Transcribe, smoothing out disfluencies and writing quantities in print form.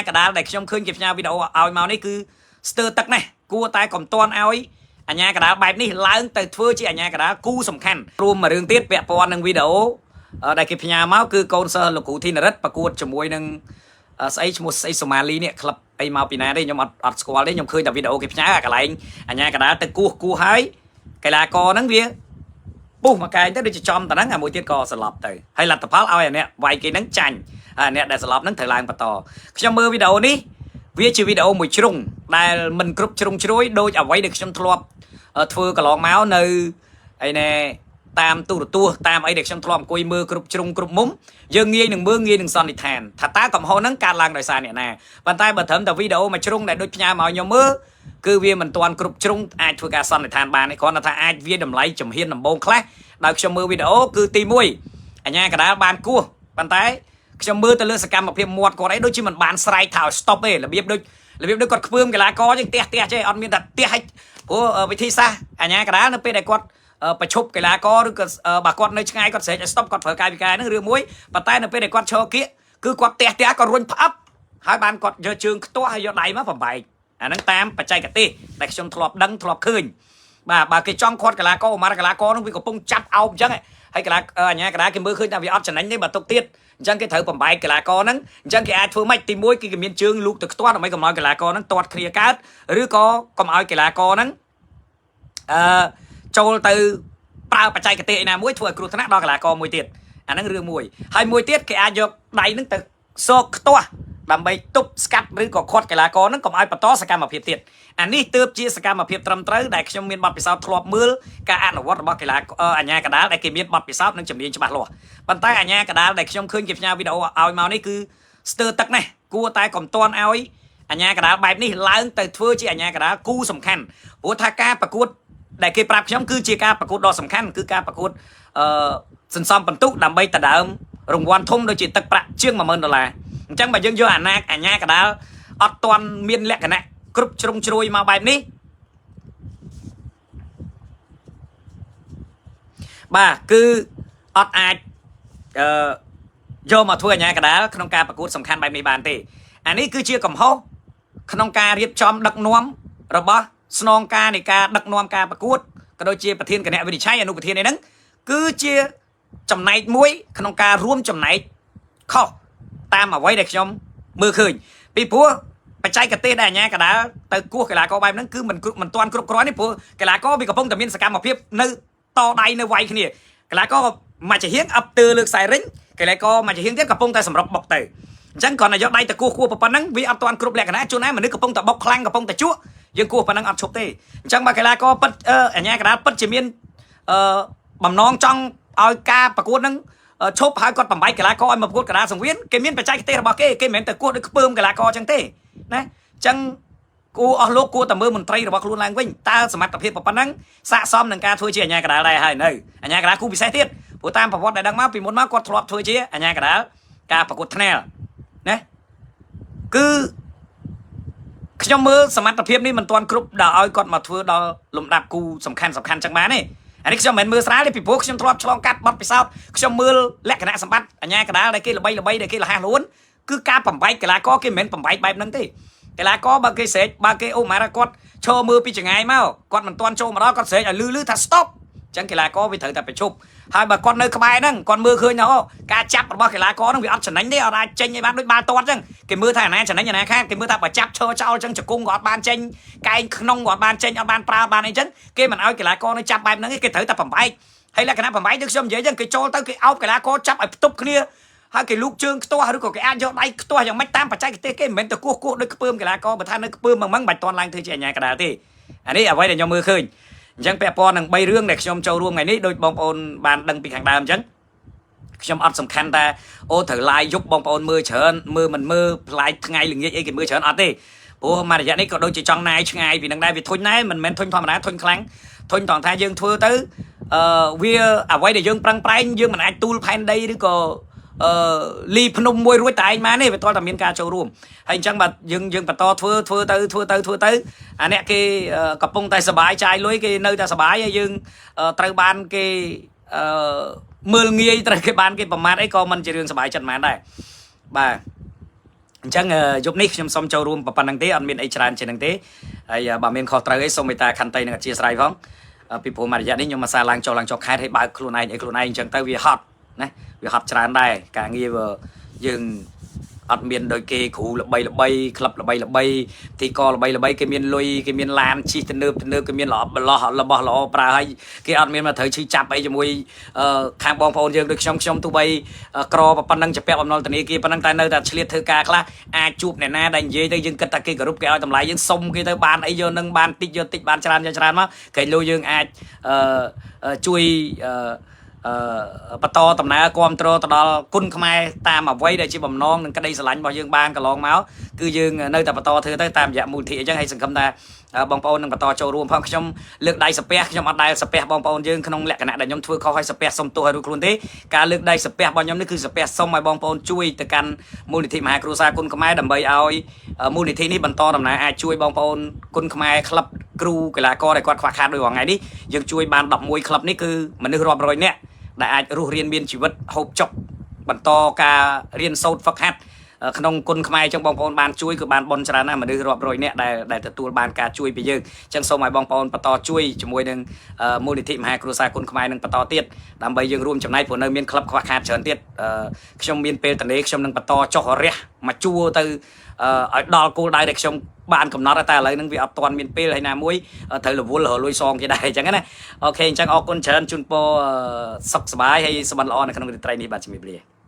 កដាលដែលខ្ញុំឃើញគេផ្ញើវីដេអូឲ្យមកនេះគឺស្ទើរទឹកណាស់គួរតែកំតាន់ឲ្យអាញាកដាលបែបនេះឡើងទៅធ្វើជាអាញាកដាលគូសំខាន់រួមមួយរឿងទៀតពាក់ព័ន្ធនឹងវីដេអូដែលគេផ្ញើមកគឺកូនសិស្សលោកគ្រូធីនរិទ្ធប្រកួតជាមួយនឹងស្អីឈ្មោះស្អីសូម៉ាលីនេះក្លឹបអីមកពីណាទេខ្ញុំអត់អត់ស្គាល់ទេខ្ញុំឃើញតែវីដេអូគេផ្ញើអាកន្លែងអាញាកដាលទៅគោះគោះហើយកីឡាករហ្នឹងវា ពុះមកកែងទៅដូចជាចំតហ្នឹងអាមួយទៀតក៏សន្លប់ទៅហើយលទ្ធផលឲ្យអាអ្នកវាយគេហ្នឹងចាញ់ហើយអាអ្នកដែលសន្លប់ហ្នឹងត្រូវឡើងបន្តខ្ញុំមើលវីដេអូនេះវាជាវីដេអូមួយជ្រុងដែលមិនគ្រប់ជ្រុងជ្រោយដូចអ្វីដែលខ្ញុំធ្លាប់ធ្វើកន្លងមកនៅអីណែតាមទូរទស្សន៍តាមអីដែលខ្ញុំធ្លាប់អង្គុយមើលគ្រប់ជ្រុងគ្រប់មុំយើងងាយនឹងមើលងាយនឹងសន្និដ្ឋានថាតើកំហុសហ្នឹងកើតឡើងដោយសារអ្នកណាប៉ុន្តែបើត្រឹមតែវីដេអូមួយជ្រុងដែលដូចផ្ញើមកឲ្យខ្ញុំមើលគឺវាមិនទាន់គ្រប់ជ្រុងអាចធ្វើការសន្និដ្ឋានបានទេគ្រាន់តែថាអាចវាតម្លៃជំហានដំបូងខ្លះដោយខ្ញុំមើលវីដេអូគឺទី1អញ្ញាកដាលបានគោះប៉ុន្តែខ្ញុំមើលទៅលើសកម្មភាពមាត់គាត់អីដូចជាមិនបានស្រែកថាឲ្យ stop ទេរបៀបដូចរបៀបដូចគាត់ខ្ពើមកីឡាករចឹងផ្ទះផ្ទះចេះអត់មានតែផ្ទះឲ្យព្រោះវិធីសាស្ត្រអញ្ញាកដាលនៅពេលដែលគាត់ប្រឈប់កីឡាករឬក៏បើគាត់នៅឆ្ងាយគាត់ស្រែកឲ្យ stop គាត់ប្រើកាយវិការហ្នឹងរឿងមួយប៉ុន្តែនៅពេលដែលគាត់ឈរគៀកគឺគាត់ផ្ទះផ្ទះគាត់រុញផ្អឹបហើយបានគាត់យកជើងខ្ទាស់ហើយយកដៃមកបំបែកអាហ្នឹងតាមបច្ចេកទេសដែលខ្ញុំធ្លាប់ដឹងធ្លាប់ឃើញបាទបើគេចង់ខាត់កីឡាករឧមាកីឡាករហ្នឹងវាកំពុងចាប់អោបអញ្ចឹងហើយកីឡាអញ្ញាកដាគេមើលឃើញថាវាអត់ចំណេញទេបើទុកទៀតអញ្ចឹងគេត្រូវបំបែកកីឡាករហ្នឹងអញ្ចឹងគេអាចធ្វើម៉េចទី1គឺគេមានជើងលូកទៅខ្ទាស់ដើម្បីកុំឲ្យកីឡាករហ្នឹងទាត់គ្នាកើតឬក៏កុំឲ្យកីឡាករហ្នឹងអឺចូលទៅប្រើបច្ចេកទេសឯណាមួយធ្វើឲ្យគ្រោះថ្នាក់ដល់កីឡាករមួយទៀតអាហ្នឹងរឿងមួយហើយមួយទៀតគេអាចយកដៃហ្នឹងទៅសោកខ្ទាស់ដើម្បីទប់ស្កាត់ឬក៏ខាត់កីឡាករហ្នឹងកុំឲ្យបន្តសកម្មភាពទៀតអានេះទើបជាសកម្មភាពត្រឹមត្រូវដែលខ្ញុំមានបទពិសោធន៍ធ្លាប់មើលការអនុវត្តរបស់កីឡាអាញាកដាលដែលគេមានបទពិសោធន៍និងជំនាញច្បាស់លាស់ប៉ុន្តែអាញាកដាលដែលខ្ញុំឃើញគេផ្ញើវីដេអូឲ្យមកនេះគឺស្ទើរទឹកណាស់គួរតែកំតាន់ឲ្យអាញាកដាលបែបនេះឡើងទៅធ្វើជាអាញាកដាលគូសំខាន់ព្រោះថាការប្រកួតដែលគេប្រាប់ខ្ញុំគឺជាការប្រកួតដ៏សំខាន់គឺការប្រកួតអឺសន្សំបន្ទុកដើម្បីដដើមរង្វាន់ធំដូចជាទឹកប្រាក់ជាង10000ដុល្លារអញ្ចឹងបើយើងយកអាណាអាញាកដាលអត់ទាន់មានលក្ខណៈគ្រប់ជ្រុងជ្រោយមកបែបនេះបាទគឺអត់អាចអឺយកមកធ្វើអាញាកដាលក្នុងការប្រកួតសំខាន់បែបនេះបានទេអានេះគឺជាកំហុសក្នុងការរៀបចំដឹកនាំរបស់ស្នងការនៃការដឹកនាំការប្រកួតក៏ដូចជាប្រធានគណៈវិនិច្ឆ័យអនុប្រធានអីហ្នឹងគឺជាចំណែកមួយក្នុងការរួមចំណែកខុសតាមអ្វីដែលខ្ញុំមើលឃើញពីព្រោះបច្ចេកទេសដែលអាញាកដាលទៅគោះកីឡាករបែបហ្នឹងគឺមិនមិនទាន់គ្រប់គ្រាន់ទេព្រោះកីឡាករវាកំពុងតែមានសកម្មភាពនៅតដៃនៅវាយគ្នាកីឡាករមួយចំហៀងអឹបទើលើខ្សែរិញកីឡាករមួយចំហៀងទៀតកំពុងតែសម្រុកបុកទៅអញ្ចឹងគ្រាន់តែយកដៃទៅគោះគោះប៉ុណ្ណឹងវាអត់ទាន់គ្រប់លក្ខណៈជួនណាមនុស្សកំពុងតែបុកខ្លាំងកំពុងតែជក់យើងគោះប៉ុណ្ណឹងអត់ឈប់ទេអញ្ចឹងបើកីឡាករពិតអាញាកដាលពិតជាមានអឺបំណងចង់ឲ្យការប្រកួតហ្នឹងឈប់ហើយគាត់បំបែកកីឡាករឲ្យមកប្រកួតកីឡាសង្វៀនគេមានបច្ចេកទេសរបស់គេគេមិនមែនទៅគោះដូចខ្ពើមកីឡាករអញ្ចឹងទេណាអញ្ចឹងគួរអស់លោកគួរតែមើលមន្ត្រីរបស់ខ្លួនឡើងវិញតើសមត្ថភាពប៉ុណ្ណឹងស័ក្តិសមនឹងការធ្វើជាអាញាកដាលដែរហើយនៅអាញាកដាលគូពិសេសទៀតព្រោះតាមប្រវត្តិដែលដឹងមកពីមុនមកគាត់ធ្លាប់ធ្វើជាអាញាកដាលការប្រកួតថ្នាក់ណាគឺខ្ញុំមើលសមត្ថភាពនេះមិនទាន់គ្រប់ដល់ឲ្យគាត់មកធ្វើដល់លំដាប់គូសំខាន់សំខាន់ចឹងបានទេអានេះខ្ញុំមិនមែនមើលស្រាលទេពីព្រោះខ្ញុំធ្លាប់ឆ្លងកាត់បទពិសោធន៍ខ្ញុំមើលលក្ខណៈសម្បត្តិអាញាកដាលដែលគេល្បីល្បីដែលគេលះលួនគឺការបំបែកកីឡាករគេមិនមែនបំបែកបែបហ្នឹងទេកីឡាករបើគេស្រែកបើគេអូម៉ារគាត់ឈរមើលពីចងាយមកគាត់មិនទាន់ចូលមកដល់គាត់ស្រែកឲ្យលឺលឺថា stop ចឹងកីឡាករវាត្រូវតែប្រជុំហើយបើគាត់នៅក្បែរហ្នឹងគាត់មើលឃើញថាអូការចាប់របស់កីឡាករហ្នឹងវាអត់ចំណេញទេអត់អាចចេញឲ្យបានដូចបាល់ទាត់ចឹងគេមើលថាអាណាចំណេញអាណាខាតគេមើលថាបើចាប់ឈរចោលចឹងជង្គង់ក៏អត់បានចេញកែងក្នុងក៏អត់បានចេញអត់បានប្រើបានអីចឹងគេមិនឲ្យកីឡាករនៅចាប់បែបហ្នឹងទេគេត្រូវតែបំបែកហើយលក្ខណៈបំបែកដូចខ្ញុំនិយាយចឹងគេចូលទៅគេអោបកីឡាករចាប់ឲ្យផ្ទប់គ្នាហើយគេលូកជើងខ្ទាស់ឬក៏គេអាចយកដៃខ្ទាស់យ៉ាងម៉េចតាមបច្ចេកទេសគេមិនមែនទៅគោះគោះដូចខ្ពើមកីឡាករបើថានៅខ្ពើមហ្នឹងមិនបាច់តន់ឡើងធ្វើជាអញ្ញាកដាលទេអានេះអ្វីដែលខ្ញុំមើលឃើញអញ្ចឹងពាក់ព័ន្ធនឹង3រឿងដែលខ្ញុំចូលរួមថ្ងៃនេះដូចបងប្អូនបានដឹងពីខាងដើមអញ្ចឹងខ្ញុំអត់សំខាន់តែអូត្រូវ live យប់បងប្អូនមើលច្រើនមើលមិនមើលផ្លាយថ្ងៃល្ងាចអីគេមើលច្រើនអត់ទេព្រោះមួយរយៈនេះក៏ដូចជាចង់ណាយឆ្ងាយពីនឹងដែរវាធុញដែរមិនមែនធុញធម្មតាធុញខ្លាំងធុញត្រង់ថាយើងធ្វើទៅអឺវាអ្វីដែលយើងប្រឹងប្រែងយើងមិនអាចទូលផែនដីឬក៏អឺលីភ្នំមួយរួចតែឯងបានទេវាទាល់តែមានការចូលរួមហើយអញ្ចឹងបាទយើងយើងបន្តធ្វើធ្វើទៅធ្វើទៅធ្វើទៅអាអ្នកគេកំពុងតែសបាយចាយលុយគេនៅតែសបាយហើយយើងត្រូវបានគេអឺមើលងាយត្រូវគេបានគេប្រមាថអីក៏មិនជារឿងសបាយចិត្តហ្មងដែរបាទ អញ្ចឹងយប់នេះខ្ញុំសូមចូលរួមប៉ុណ្្នឹងទេអត់មានអីច្រើនជាងហ្នឹងទេហើយបើមានខុសត្រូវអីសូមមេត្តាខន្តីនិងអធ្យាស្រ័យផងពីព្រោះមួយរយៈនេះខ្ញុំមកសាឡើងចុះឡើងចុះខេត្តឲ្យបើកខ្លួនឯងអីខ្លួនឯងអញ្ចឹងទៅវាហត់ណាវាហត់ច្រើនដែរការងារវាយើងអត់មានដូចគេគ្រូល្បីល្បីក្លឹបល្បីល្បីទីកល្បីល្បីគេមានលុយគេមានឡានជិះទំនើបទំនើបគេមានល្អបលោះរបស់ល្អប្រើហើយគេអត់មានមកត្រូវឈឺចាប់អីជាមួយខាងបងប្អូនយើងដូចខ្ញុំខ្ញុំទោះបីក្រប៉ុណ្ណឹងជាពាក់បំណុលធនាគារប៉ុណ្ណឹងតែនៅតែឆ្លៀតធ្វើការខ្លះអាចជួបអ្នកណាដែលនិយាយទៅយើងគិតថាគេគោរពគេឲ្យតម្លៃយើងសុំគេទៅបានអីយកនឹងបានតិចយកតិចបានច្រើនយកច្រើនមកគេលុយយើងអាចអឺជួយអឺអឺបន្តដំណើរគ្រប់គ្រងទៅដល់គុណខ្មែរតាមអ្វីដែលជាបំណងនិងក្តីស្រឡាញ់របស់យើងបានកន្លងមកគឺយើងនៅតែបន្តធ្វើទៅតាមរយៈមូលនិធិអញ្ចឹងហើយសង្ឃឹមថាបងប្អូននឹងបន្តចូលរួមផងខ្ញុំលើកដៃសាពះខ្ញុំអត់ដែលសាពះបងប្អូនយើងក្នុងលក្ខណៈដែលខ្ញុំធ្វើខុសឲ្យសាពះសុំទោសឲ្យរួចខ្លួនទេការលើកដៃសាពះរបស់ខ្ញុំនេះគឺសាពះសុំឲ្យបងប្អូនជួយទៅកាន់មូលនិធិមហាគ្រួសារគុណខ្មែរដើម្បីឲ្យមូលនិធិនេះបន្តដំណើរអាចជួយបងប្អូនគុណខ្មែរក្លឹបគ្រូកីឡាករដែលគាត់ខ្វះខាតដោយរាល់ថ្ងៃនេះយើងជួយបាន11ក្លឹបនេះគឺមនុស្សរាប់រយនាក់ដែលអាចរស់រានមានជីវិតហូបចុកបន្តការរៀនសូត្រហ្វឹកហាត់ក្នុងគុណខ្មែរអញ្ចឹងបងប្អូនបានជួយគឺបានបនច្រើនណាស់មនុស្សរាប់រយនាក់ដែលដែលទទួលបានការជួយពីយើងអញ្ចឹងសូមឲ្យបងប្អូនបន្តជួយជាមួយនឹងមូលនិធិមហាគ្រួសារគុណខ្មែរនឹងបន្តទៀតដើម្បីយើងរួមចំណែកព្រោះនៅមានក្លឹបខ្វះខាតច្រើនទៀតខ្ញុំមានពេលតនេខ្ញុំនឹងបន្តចុះរះមកជួទៅឲ្យដល់គោលដៅដែលខ្ញុំបានកំណត់តែឥឡូវហ្នឹងវាអត់ទាន់មានពេលហើយណាមួយត្រូវរវល់រលួយសងគេដែរអញ្ចឹងណាOK អញ្ចឹងអរគុណច្រើនជូនពរសុខសប្បាយហើយសុបិនល្អនៅក្នុងរាត្រីនេះបាទជំរាបលា។